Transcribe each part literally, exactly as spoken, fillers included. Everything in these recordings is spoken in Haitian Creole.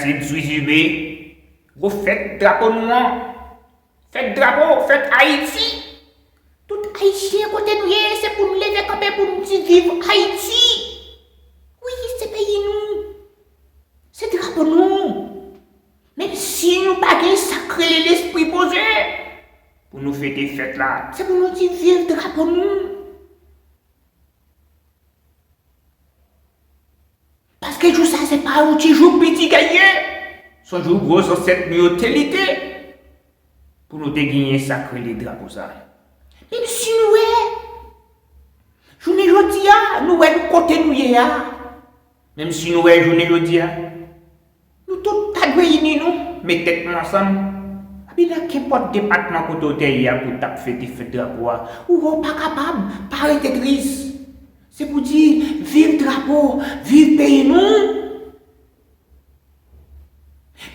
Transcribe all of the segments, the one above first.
Se dizuit me, gwo fèt drapo nou an. Fèt drapo, fèt Ayiti. Tout Ayisyen kote nou ye, se pou n leve kanpe pou n di viv Ayiti. Wi, se peyi nou. Se drapo nou. Menm si nou pa gen sa k rele lespri poze pou nou fete fèt la, se pou nou di viv drapo nou. Paske jou sa se pa yon ti jou piti ke l ye. Se yon jou gwo zansèt nou yo te lite pou nou te genyen sa k rele drapo sa. Menm si nou wè jounen jodi a, nou wè nou kote nou ye a. Menm si nou wè jounen jodi a, nou tout ta dwe ini nou, met tèt nou ansanm. Epi nan kenpòt depatman kote w te ye a pou w t ap fete fèt drapo a, ou wè w pa kapab, pa rete tris. Se pou di, viv drapo, viv peyi nou.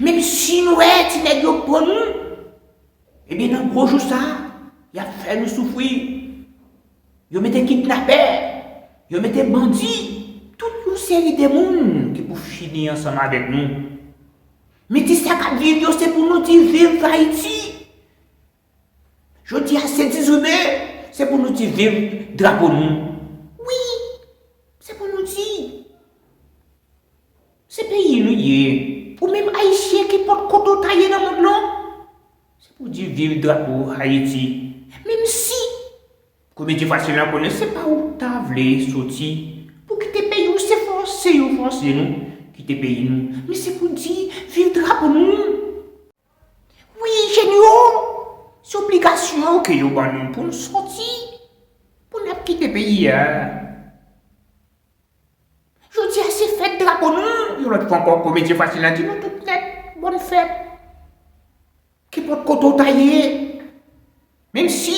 Menm si nou wè ti nèg yo pran nou, ebyen nan gwo jou sa, y ap fè nou soufri. Yo mete kidnapè, yo mete bandi, tout yon seri de moun ki pou fini ansanm avèk nou. Men ti sa k ap viv yo, se pou nou di viv Ayiti. Jodi a se dizuit me, se pou nou di viv drapo nou. Wi, se pou nou di. Se peyi nou ye. Ou menm Ayisyen, kenpòt kote w ta ye nan mond lan, se pou di viv drapo Ayiti. Menm si Komedyen Fasil la konnen se pa ou ta vle soti pou kite peyi w, se fòse yo fòse nou kite peyi nou. Men se pou di viv drapo nou. Wi, jèn yo, se obligasyon ke yo ban nou pou n soti, pou n ap kite peyi a. Jodi a se fèt drapo nou, yon lòt fwa ankò, Komedyen Fasil la di nou tout nèt, bòn fèt. Kenpòt kote w ta ye, menm si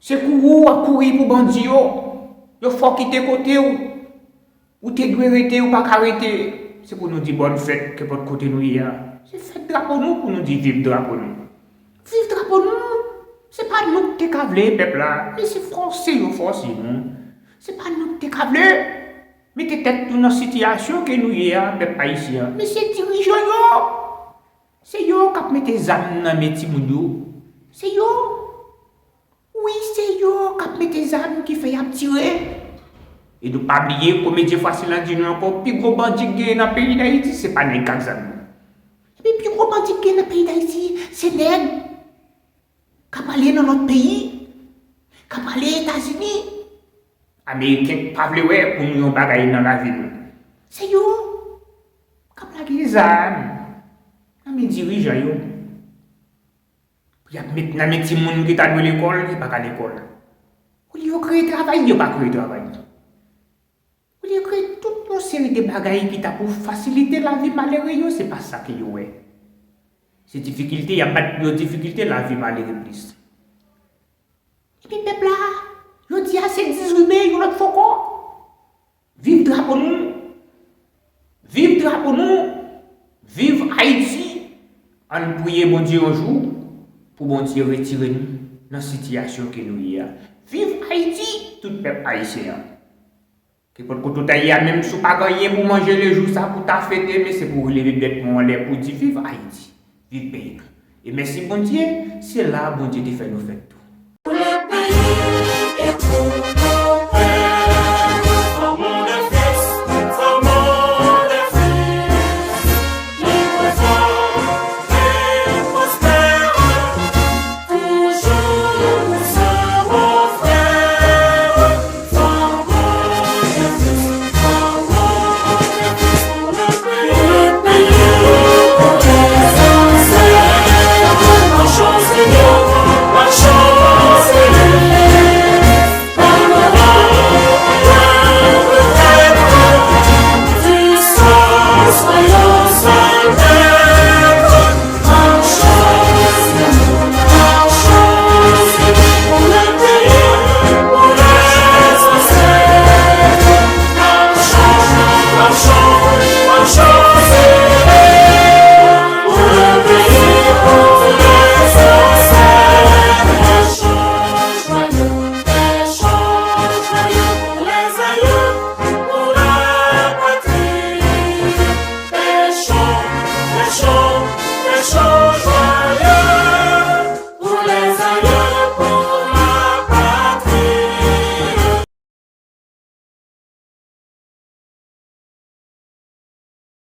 se kouri w ap kouri pou bandi yo, yo fè w kite kote w, ou te dwe rete, ou pa ka rete, se pou nou di bòn fèt, kenpòt kote nou ye a. Se fèt drapo nou pou nou di viv drapo nou. Viv drapo nou, se pa nou ki te ka vle pèp la, men se fòse yo fòse nou. Se pa nou ki te ka vle mete tèt nou nan sitiyasyon ke nou ye a, pèp ayisyen an. Men se dirijan yo. Se yo k ap mete zam nan men timoun yo. Se yo. Wi, se yo k ap mete zam ki fè y ap tire. E nou pa bliye, Komedyen Fasil la di nou ankò, pi gwo bandi k genyen nan peyi Dayiti, se pa nèg k ak zam yo. Epi pi gwo bandi k genyen nan peyi Dayiti, se nèg k ap ale nan lòt peyi, k ap ale Etazini. Ameriken pa vle wè pou nou yon bagay nan lavi nou. Se yo k ap lage zam nan men dirijan yo. Pou y ap met nan men timoun ki ta dwe lekòl, ki pa ka lekòl. Olye yo kreye travay, yo pa kreye travay. Olye yo kreye tout yon seri de bagay ki ta pou fasilite lavi malere yo, se pa sa ke yo wè. Se difikilte, y ap bat pou yo difikilte, lavi malere plis. Epi pèp la, yo di a se dizuit me, yon lòt fwa ankò. Viv drapo nou! Viv drapo nou! Viv Ayiti! Ann priye Bondye yon jou pou Bondye retire nou nan sitiyasyon ke nou ye a. Viv Ayiti, tout pèp ayisyen an! Kenpòt kote w ta ye a, menm si w pa gen anyen pou manje lejou sa pou ta fete, men se pou w leve bèt mwen w anlè pou w di viv Ayiti, viv peyi nou. E mèsi Bondye, se la Bondye te fè nou fèt tou.